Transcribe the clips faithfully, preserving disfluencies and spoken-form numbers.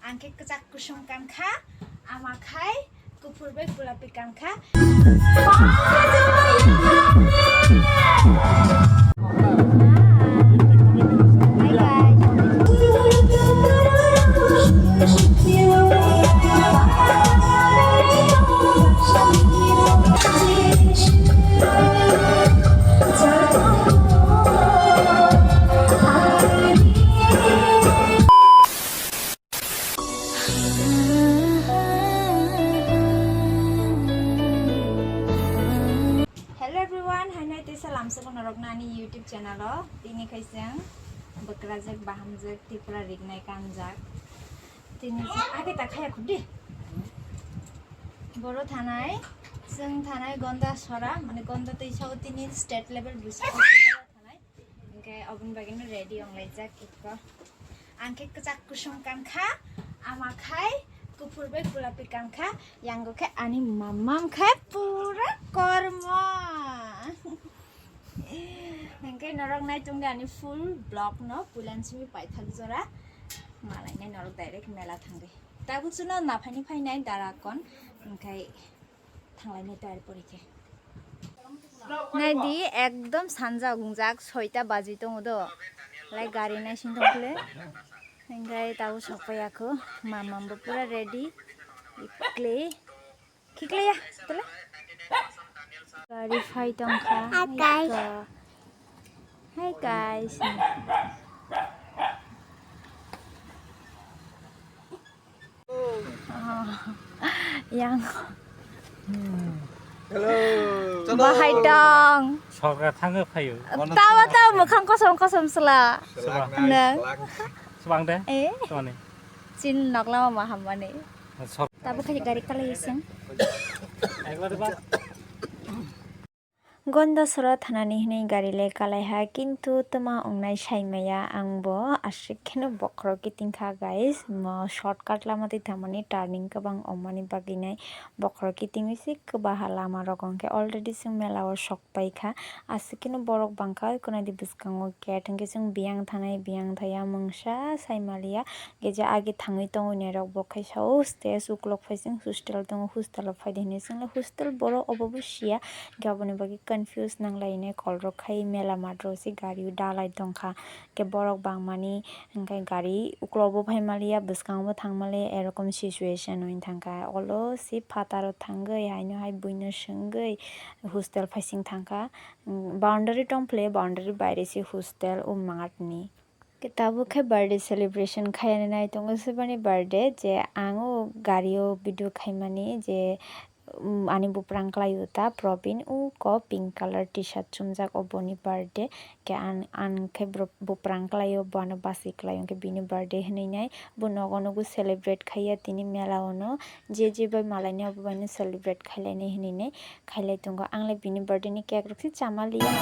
Ang khe kwchak kusung kankha, ama khai kuphur bai gulapi kankha. Hi guys. Hello everyone, haino tei salam sugo norok nani YouTube channel o. Tini khai chwng bwkrajak bahamjak Tripura rignai kanjak. Tini chwng age ta khaya khudi. Boro thanai, chwng thanai Gonda sora, mane Gonda tei sao tini state level busi thanai. Hingke oboni bagwi no ready onglaijak ikko. Ang khe kwchak kusung kankha, ama khai kuphur bai gulapi kankha, yango khe ani mamam khai pura kormo. Hingke norok nai tongdi ani full vlog no puilan simi paithak jora. Malai nai norok direct mela thangdi. Tabuk chwngno naphani phainai Darakon, hingke thanglainai tayar pori khe. Naidi, ekdom sanja gungjak, soita baji tongo do. Lai gari naising tongkhle. Hingke tabuk sokpaiya kho. Mamambo pura ready. Ikle. Khikleya, tole. Gari phai tongkha. Hi guys. Ikko. Hi guys. Oh, yang. Hello. Bahai tong. Sorkar thangwi phaio. Tawa tawa mwkhang kosom kosom sela. Swbang. Nang. Swbang de? Eh? Swbangni. Chin noklama ma hammani. Sor- Tabuk khai gari kalai ising. Ekla de ba? Gonda sora thanani hinwi gari le kalaiha, kintu twma wngnai saimaya, ang bo aswk kheno bokhorok kiting kha, guys. Mo shortcut lama twi thangmani, turning kwbang ongmani bagwi nai bokhorok kiting wi se kwbaha lama rok. Hwnkhe already chwng mela o sok pai kha, aswk kheno borok bang kha, oi, kunadi bwskango gate, hwnkhe chwng biyang thanai, biyang thaya mungsa sai maliya. Hwnkhe je age thangwi tongwi nairok bo khe sao stage ukulok phai chwng hostel tongo, hostel o phaidi hinwi chwngno hostel borok obo bo siya, hwnkhe aboni bagwi confuse nang lainai kolrok khai mela mat rok se gari o dalai tongkha, hwnkhe borok bangmani hwnkhe gari ukulok bo phai maliya, bwskango bo thang maliya, erokom situation wng thangkha. Olo se phataro thangwi haino hai buino swngwi hostel phaising thangkha. Boundary tongphile, boundary baire se hostel o matni. Tabuk khe birthday celebration khaiyani nai tongo swbani birthday, je ang o gari o video khaimani je, um, ani buprang kwlai o ta Probin, uko pink colour T-shirt chumjak, o boni birthday. Khe an, an khe bro-, buprang kwlai o, bo ano basi kwlai o, hwnkhe bini birthday hinwi nai bo nogo nogo celebrate khaiya tini mela o no. Je je bai malainai obo bai no celebrate khailainai hinwi nai khailai tongo. Ang le bini birthday ni cake rok se chama liya.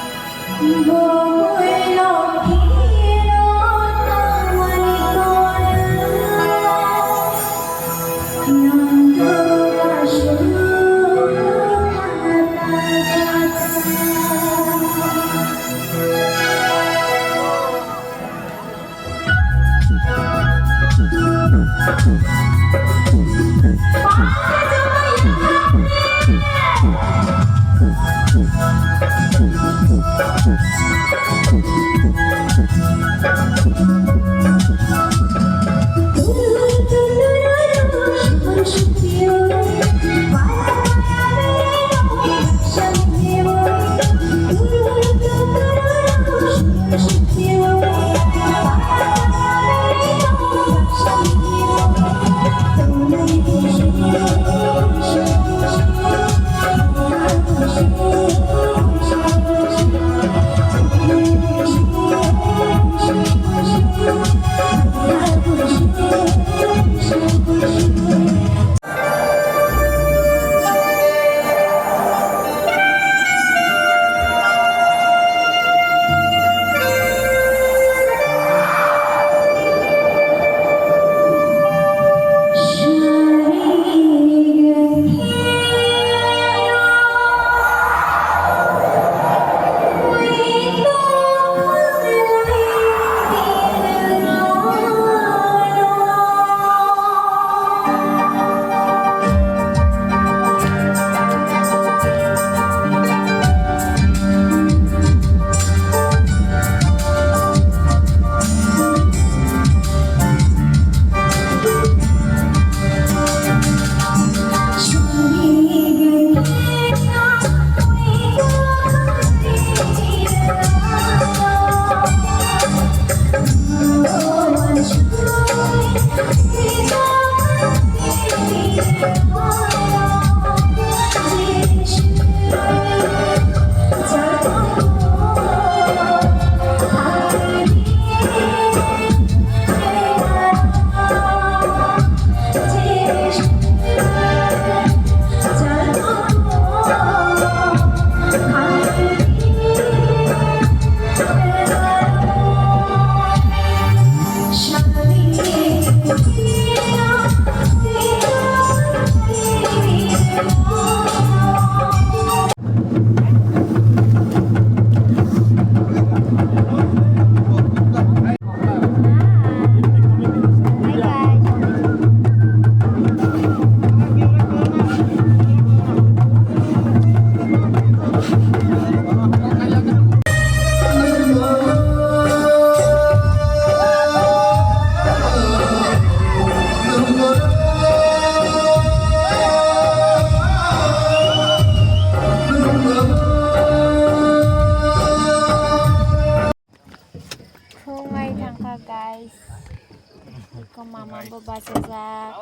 Bo bachajak,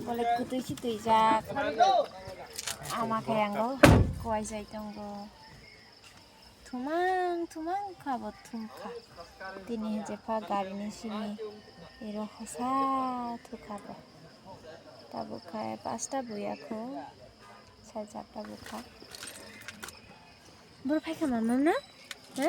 bole kwtwi si twijak. Ama khe ango kuaijai tongo. Thumang thumang kha bo thumkha. Tini hwnjepha gari ni simi ero hosa thukha bo. Tabuk khe pasta buya kho, sajak tabuk kha. Boro phaikha mamam na? Ha?